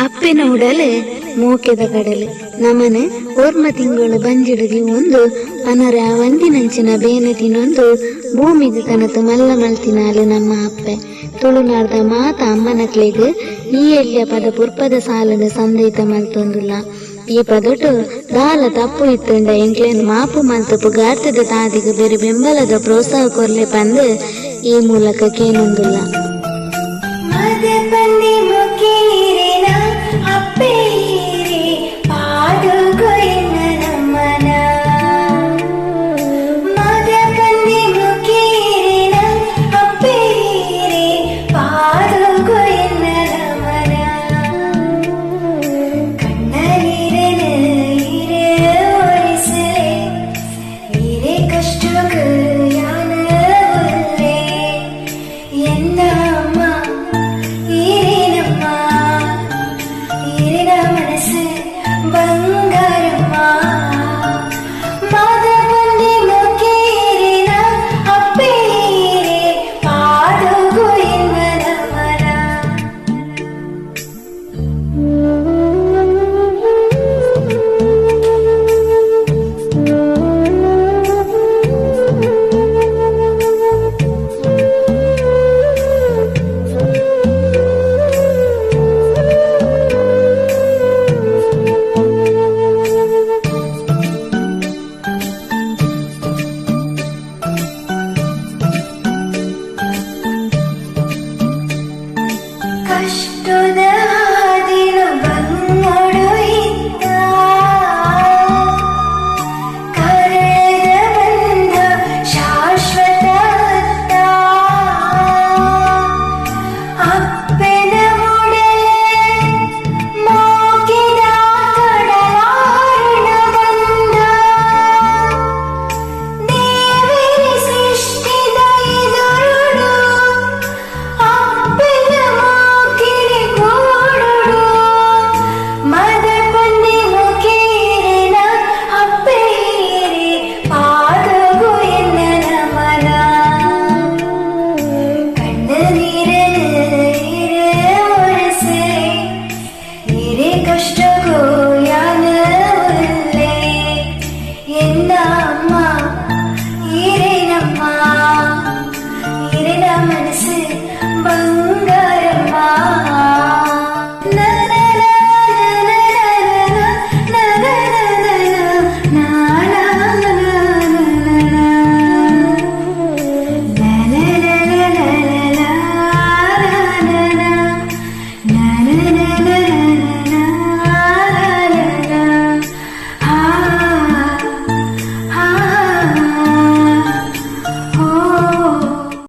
ಅಪ್ಪೆನ ಉಡಲ್ ಮೋಕೆದ ಕಡಲ್. ನಮನ್ ಒರ್ಂಬ ತಿಂಗೊಳು ಬಂಜಿಡ್ ದೀವೊಂದು ಪನರೆ ಆವಂದಿನಂಚಿನ ಬೇನೆ ತಿನೊಂದು ಭೂಮಿಗ್ ಕನತ್ ಮಲ್ಲ ಮಲ್ತಿನಾಲ್ ನಮ್ಮ ಅಪ್ಪೆ. ತುಳುನಾಡ್ದ ಮಾತ ಅಮ್ಮನಕ್ಲೆಗ್ ಈ ಎಲ್ಯ ಪದ ಪುರ್ಪದ ಸಾಲುನು ಸಂದೈತ ಮಲ್ತೊಂದುಲ್ಲ. ಈ ಪದೊಟು ದಾಲ ತಪ್ಪು ಇತ್ತ್ಂಡ ಎಂಕ್ಲೆನ್ ಮಾಪು ಮಲ್ತ್ ಪುಗಾರ್ತೆದ ತಾದಿಗ್ ಬೆರಿ ಬೆಂಬಲದ ಪ್ರೋತ್ಸಾಹ ಕೊರ್ಲೆ ಪಂದ್ ಈ ಮೂಲಕ ಕೇನೊಂದುಲ್ಲ. ಮದಪಂದೆ.